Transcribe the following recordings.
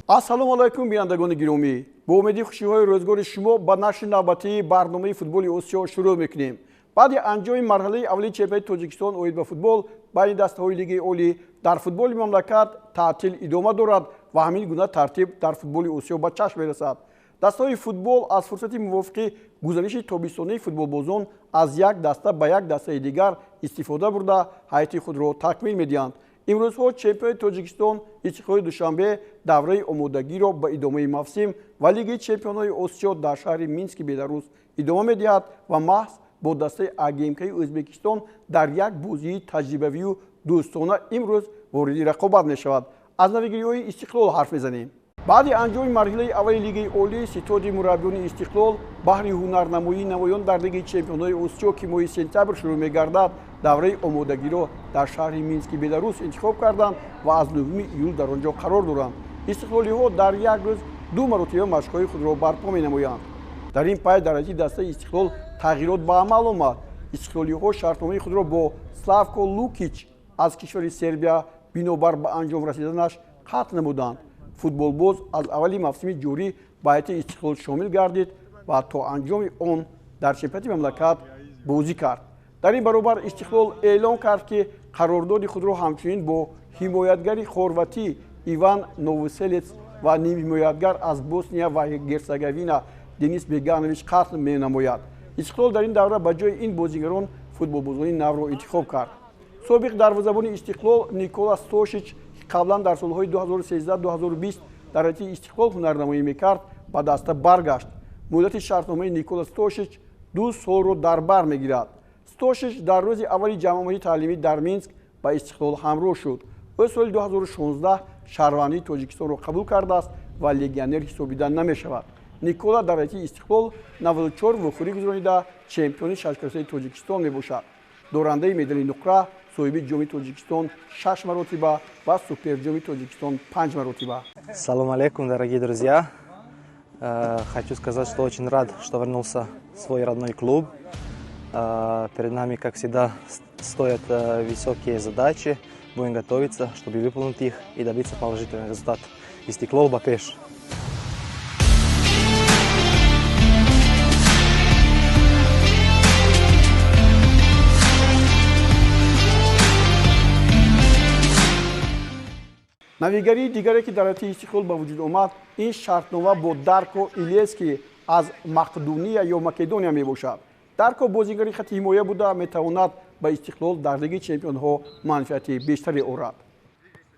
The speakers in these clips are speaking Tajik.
Ассалому алайкум, бинандагони гиромӣ. Бо умеди хушиҳои рӯзгори шумо ба нашри навбатии барномаи футболи Осиё шурӯъ мекунем. Баъди анҷоми марҳилаи аввали чемпионати Тоҷикистон оид ба футбол байни дастаҳои Лигаи Олӣ дар футболи мамлакат таътил идома дорад ва ҳамин гуна тартиб дар футболи Осиё ба чашм мерасад. Дастаҳои футбол аз фурсати мувофиқи гузариши тобистонии футболбозон аз як даста ба як дастаи дигар истифода бурда ҳайати худро такмил медиҳанд. Имрӯзҳо чемпиони Тоҷикистон Истиқлоли Душанбе давраи омодагиро ба идомаи мавсим ва Лигаи чемпионҳои Осиё дар шаҳри Мински Беларус идома медиҳад ва маҳз бо дастаи АГМКи Ӯзбекистон дар як бозии таҷрибавию дӯстона имрӯз вориди рақобат мешавад. Аз навигириҳои Истиқлол ҳарф мезанем. Баъди анҷоми марҳилаи аввали Лигаи Олӣ ситоди мураббиёни Истиқлол баҳри ҳунарнамоии намоён дар Лигаи чемпионҳои Осиё, ки моҳи сентябр шурӯъ мегардад, давраи омодагиро дар шаҳри Мински Беларус интихоб карданд ва аз 9 июл дар он ҷо қарор доранд. Истиқлолиҳо дар як рӯз ду маротиба машқҳои худро барпо менамоянд. Дар ин пай дар ҳайати дастаи Истиқлол тағйирот ба амал омад. Истиқлолиҳо шартномаи худро бо Славко Лукич аз кишвари Сербия бинобар ба анҷом расиданаш қатъ намуданд. Футболбоз аз аввали мавсими ҷорӣ ба ҳайати Истиқлол шомил гардид ва то анҷоми он дар чемпионати мамлакат бозӣ кард. Дар ин баробар Истиқлол эълон кард, ки қарордоди худро ҳамчунин бо ҳимоятгари хорватӣ Иван Новоселец ва нимҳимоятгар аз Босния ва Герцеговина Денис Беганович қатл менамояд. Истиқлол дар ин давра ба ҷои ин бозигарон футболбозони навро интихоб кард. Собиқ дарвозабони Истиқлол Никола Стошич, ки қаблан дар солҳои 2013-2020 дар ҳайати Истиқлол ҳунарнамоӣ мекард, ба даста баргашт. Муҳлати шартномаи Никола Стошич 2 солро дар бар мегирад. Стошич дар рӯзи аввали ҷамъомади таълимӣ дар Минск ба Истиқлол ҳамроҳ шуд. Ӯ соли 2016 шаҳрвандии Тоҷикистонро қабул кардааст ва легионер ҳисобида намешавад. Никола дар ҳайати Истиқлол 94 вохӯрӣ гузаронида чемпиони шашкарсаи Тоҷикистон мебошад. Дорандаи медали нуқра, соҳиби ҷоми Тоҷикистон 6 маротиба ва суперҷоми Тоҷикистон 5 маротиба. Салом алейкум, дорогие друзья. Хочу сказать, что очень рад, что вернулся в свой родной клуб. Перед нами, как всегда, стоят высокие задачи. Будем готовиться, чтобы выполнить их и добиться положительного результата. Истиклол ба пеш. Навигарии дигаре, ки дар ҳайати Истиқлол ба вуҷуд омад, ин шартнома бо Дарко Илиевский аз Мақдуния ё Македония мебошад. Дарко бозигари хати ҳимоя буда метавонад ба Истиқлол дар Лигаи чемпионҳо манфиати бештаре орад.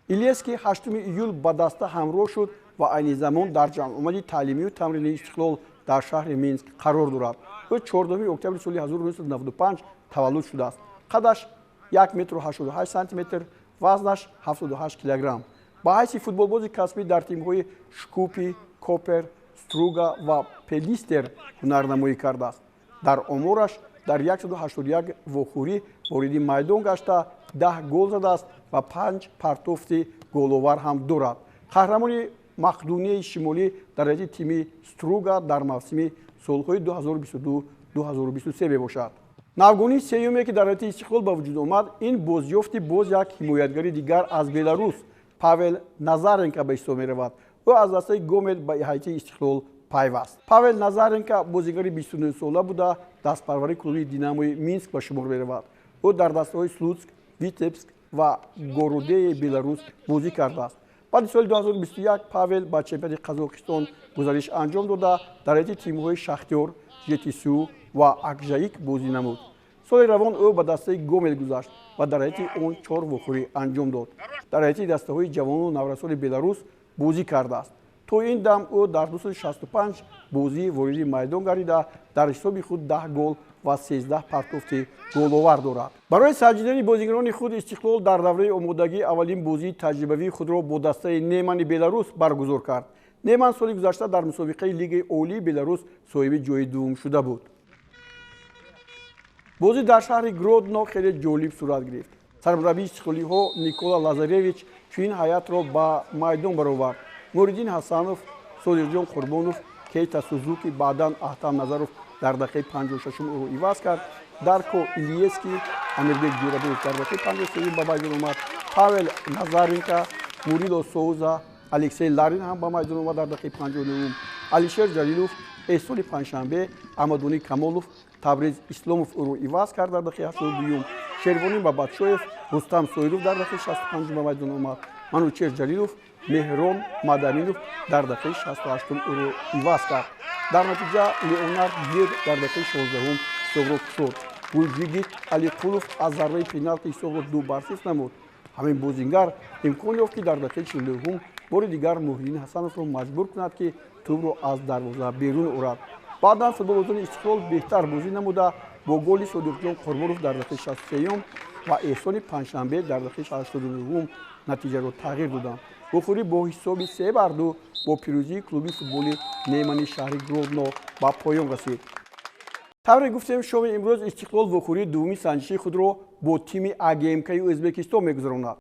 Илиевский 8 июл ба даста ҳамроҳ шуд ва айни замон дар ҷамъомади таълимию тамринии Истиқлол дар шаҳри Минск қарор дорад. Ӯ 14 октябри соли 1995 таваллуд шудааст. Қадаш 1 метру 88 сантиметр, вазнаш 78 килограмм. Ба ҳайси футболбози касбӣ дар тимҳои Шкупи, Копер, Струга ва Пелистер ҳунарнамоӣ кардааст. Дар омораш дар 181 вохӯрӣ вориди майдон гашта 10 гол задааст ва 5 партофти головар ҳам дорад. Қаҳрамони Мақдунияи Шимолӣ дар ҳайати тими Струга дар мавсими солҳои 2022-2023 мебошад. Навгонии сеюме, ки дар ҳайати Истиқлол ба вуҷуд омад, ин бозёфти боз як ҳимоятгари дигар аз Беларус Павел Назаренко ба ҳисоб меравад. Ӯ аз дастаи Гомел ба ҳайати Истиқлол пайваст. Павел Назаренко бозигари 29 сола буда дастпарвари клуби Динамои Минск ба шумор меравад. Ӯ дар дастаҳои Слутск, Витебск ва Городеи Беларус бозӣ кардааст. Баъди соли 2021 Павел ба чемпионати Қазоқистон гузариш анҷом дода дар ҳайати тимҳои Шахтёр, Жетису ва Акжаик бозӣ намуд. Соли равон ӯ ба дастаи Гомел гузашт ва дар ҳайати он 4 вохӯрӣ анҷом дод. Дар ҳайати дастаҳои ҷавону наврасони Беларус бозӣ кардааст. То ин дам ӯ дар 265 бозӣ вориди майдон гардида дар ҳисоби худ 10 гол ва 13 партофти головар дорад. Барои санҷидани бозигарони худ Истиқлол дар давраи омодагӣ аввалин бозии таҷрибавии худро бо дастаи Немани Беларус баргузор кард. Неман соли гузашта дар мусобиқаи Лигаи Олии Беларус соҳиби ҷои дуввум шуда буд. Бозӣ дар шаҳри Гродно хеле ҷолиб сурат гирифт. Сармураббии истиқлолиҳо Никола Лазаревич чунин ҳайатро ба майдон баровард: Муриддин Ҳасанов, Содиқҷон Қурбонов, Кейта Сузуки, баъдан Аҳтам Назаров дар дақиқаи 56-ум ӯро иваз кард, Дарко Илиевский, Амирбек Ҷӯрабоев дар дақиқаи 53-юм ба майдон омад, Павел Назаренко, Мурило Соуза, Алексей Ларин ҳам ба майдон омад дар дақиқаи 59-ум. Алишер Ҷалилов, Эҳсони Панҷшанбе, Аҳмадони Камолов, Табриз Исломов ӯро иваз кард дар дақиқаи 82-юм. Шервонӣ Бабадшоев, Рустам Соиров дар дақиқаи 65-ум ба майдон омад. Манучер Ҷалилов, Меҳрон Мадаминов дар дақиқаи 68-ум ӯро иваз кард. Дар натиҷа Леонард Гир дар дақиқаи 16-ум ҳисобро кушод. Гулҷигит Алиқулов аз зарбаи пеналти ҳисобро 2-0 намуд. Ҳамин бозингар имкон ёфт, ки дар дақиқаи 49-ум бори дигар Муҳиддин Ҳасановро маҷбур кунад, ки тӯбро аз дарвоза берун орад. Баъдан футболбозони Истиқлол беҳтар бозӣ намуда, бо голи Содиқҷон Қурбонов дар дақиқаи 63-юм ва Эҳсони Панҷшанбе дар дақиқаи 89-ум натиҷаро тағйир доданд. Вохӯрӣ бо ҳисоби 3-2 бо пирӯзии клуби футболи Немани шаҳри Гродно ба поён расид. Тавре гуфтем, шоми имрӯз Истиқлол вохӯрии дуввуми санҷишии худро бо тими АГМКи Ӯзбекистон мегузаронад.